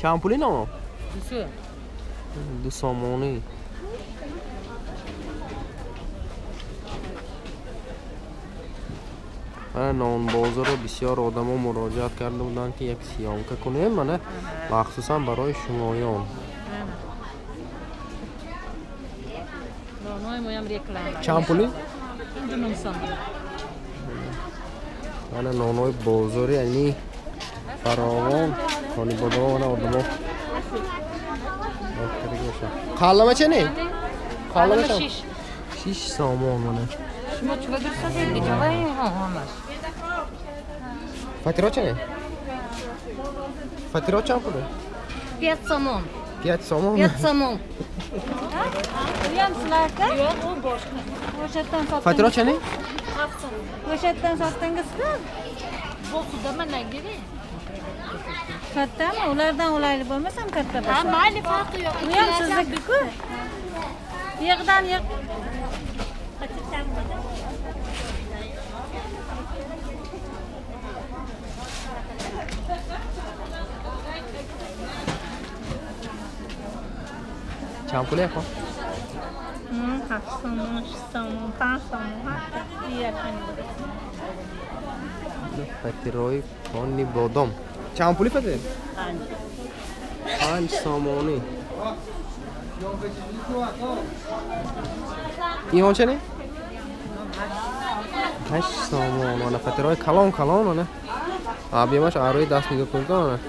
Чанд пули нон? 2 сомонӣ. Мана нонбозорро бисёр одамо муроҷиат карда буданд, ки як съёмка кунем, мана махсусан барои шумоён. Чанд пули? Мана нонои бозори ани фаровон, Конибодом мана одамо. Қаллама чани? Қаллама чанд? 6 сомон мана. Шумо чӣ гирсадед? Иҷоваи ҳамаш. Фатиро чани? Фатиро чанд пуле? 5 сомон. 5 сомон? 5 сомон. Uyam sizlarga? Yo'q, u boshqa. O'shatdan sotdingiz? Фатиро чани? 7 сомон. O'shatdan sotdingizmi? Bu xudo managiri. Kattami? Ulardan olaylik bo'lmasam katta bo'lsa. Ha, mayli, farqi yo'q. Bu ham sizniki-ku. Yig'dan yig'. Чанд пуле ха? 7 сомон, 6 сомон, 5 сомон, 7. Фатирои кони бодом. Чанд пули фатир? 5 сомонӣ. Ион чани? 8 сомон. Мана фатирои калон калон мана. Абиямаш арои даст нигоҳ кунед мана.